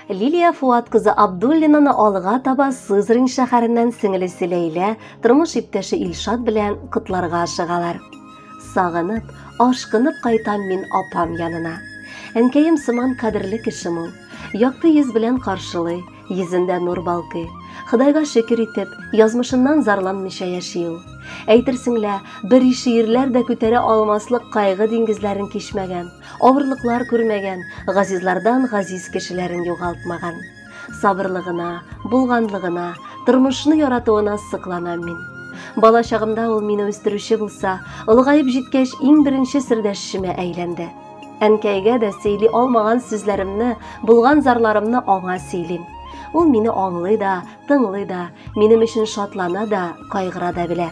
Лилия Фуат кызы Абдуллинаны алга таба Сызрань шәһәреннән сеңелесе Ләйлә, тормыш иптәше Илшат белән котларга ашыгалар. Сагынып, ашкынып кайтам мин апам янына. Әнкәем сыман кадерле кешем ул. Якты йөз белән каршылый, йөзендә нур балкый. Ходайга шөкер итеп, язмышыннан зарланмыйча яши ул. Әйтерсең лә, бер ише ирләр дә күтәрә алмаслык кайгы диңгезләрен кичмәгән, авырлыклар күрмәгән, газизлардан газиз кешеләрен югалтмаган. Сабырлыгына, булганлыгына, тормышны яратуына сокланам мин. Бала чагымда ул мине үстерүче булса, олыгаеп җиткәч, иң беренче сердәшчемә әйләнде. Әнкәйгә дә сөйли алмаган сүзләремне, булган зарларымны аңа сөйлим. Ул мине аңлый да, тыңлый да, минем өчен шатлана да, кайгыра да белә.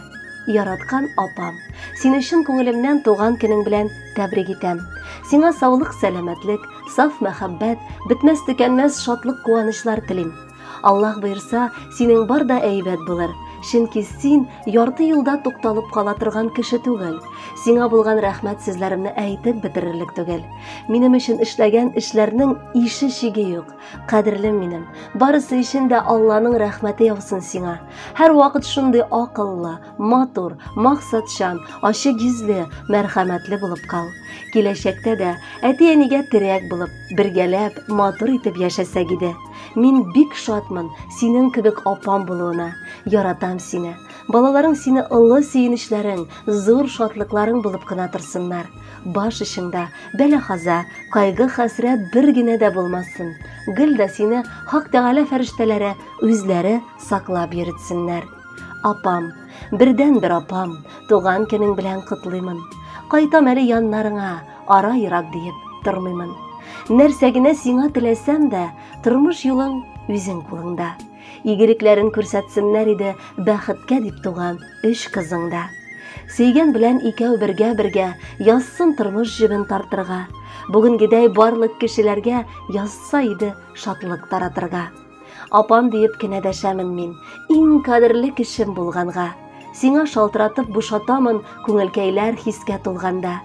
Яраткан апам, сине чын күңелемнән туган көнең белән тәбрик итәм. Сиңа саулык, сәламәтлек, саф мәхәббәт, бетмәс-төкәнмәс шатлык-куанычлар телим. Аллаһ боерса, синең бар да әйбәт булыр. Чөнки син ярты юлда тукталып кала торган кеше түгел. Сиңа булган рәхмәт сүзләремне әйтеп бетерерлек түгел. Минем өчен эшләгән эшләрнең ише-чиге юк. Кадерлем минем, барысы өчен дә Алланың рәхмәте яусын сиңа. Һәрвакыт шундый акыллы, матур, максатчан, ачык йөзле, мәрхәмәтле булып кал. Киләчәктә дә әти-әнигә терәк булып, бергәләп, матур итеп яшәсәк иде. Мин бик шатмын синең кебек апам булуына. Яратам сине. Балаларың сине олы сөенечләрең, зур шатлыкларың булып кына торсыннар. Баш очыңда бәла-каза, кайгы-хәсрәт бер генә дә булмасын. Гел дә сине Хак Тәгалә фәрештәләре үзләре саклап йөртсеннәр. Апам, бердәнбер апам, туган көнең белән котлыймын. Кайтам әле яннарыңа, ара ерак диеп тормыймын. Нәрсә генә сиңа теләсәм дә, тормыш юлың үзең кулыңда. Игелекләрен күрсәтсеннәр иде бәхеткә дип туган өч кызың да. Сөйгән белән икәү бергә-бергә язсын тормыш җебен тартырга. Бүгенгедәй барлык кешеләргә язса иде шатлык таратырга. Апам диеп кенә дәшәмен мин, иң кадерле кешем булганга. Сиңа шалтыратып бушатамын күңелкәйләр хискә тулганда.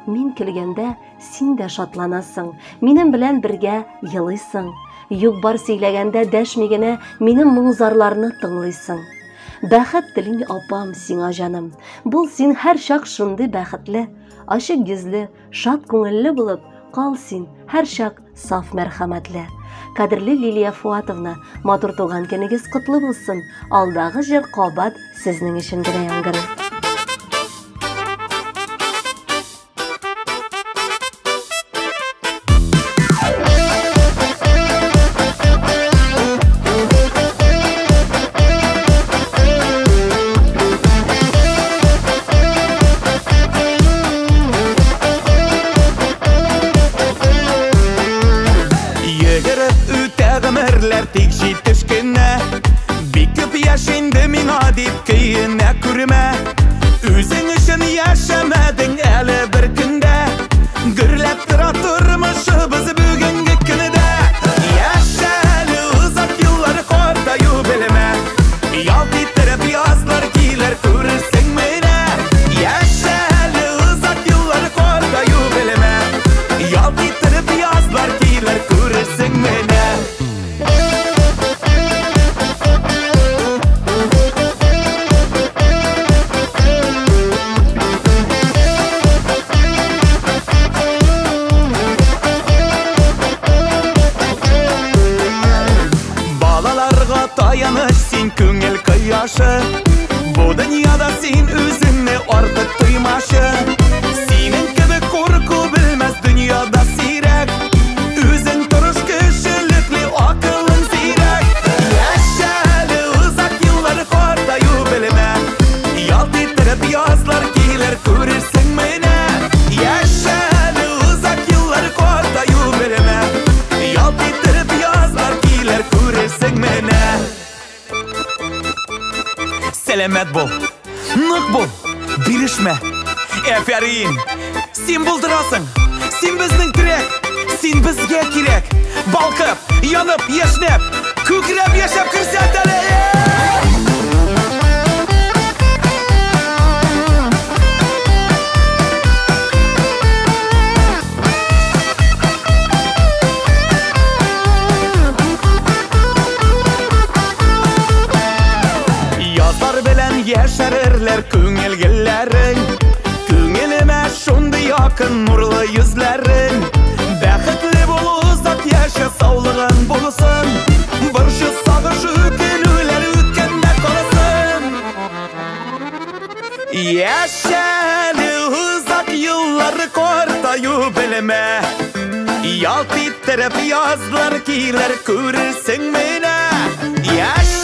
Мин көлгәндә син дә шатланасың, минем белән бергә елыйсың. Юк-бар сөйләгәндә дәшми генә минем моң-зарларны тыңлыйсың. Бәхет телим, апам, сиңа җаным. Бул син һәрчак шундый бәхетле, ачык йөзле, шат күңелле булып, кал син һәрчак саф мәрхәмәтле. Кадерле Лилия Фуатовна, матур туган көнегез котлы булсын. Алдагы җыр кабат сезнең өчен генә яңгырый. Йөгереп үтә гомерләр тик җитеш кенә. Бик күп яшь инде миңа дип көенә күрмә. Үзең өчен яшәмәдең әле бер көндә. Гөрләп тора тормышыбыз бүгенге көндә. Яшә әле озак еллар картаю белмә. Ялт иттереп язлар килер күрерсең менә. Яшә әле озак еллар картаю белмә. Ялт иттереп язлар килер күрерсең менә. Балаларга таяныч син күңел кояшы. Бу дөньяда син үзеңне артык тоймашы. Синең кебек курку белмәс дөньяда сирәк. Үзең тырыш кешелекле акылың зирәк. Яшә әле озак еллар картаю белмә. Ялт иттереп язлар килер күрерсең менә. Яшә әле озак еллар картаю белмә. Ялт иттереп язлар килер күрерсең менә. Сәламәт бул, нык бул, бирешмә. Әфәрин, син булдырасың, син безнең терәк, син безгә кирәк. Балкып, янып, яшьнәп, күкрәп яшәп күрсәт әле. Яшә әле озак еллар, картаю белмә. Ялт иттереп язлар килер, күрерсең менә. Яшә.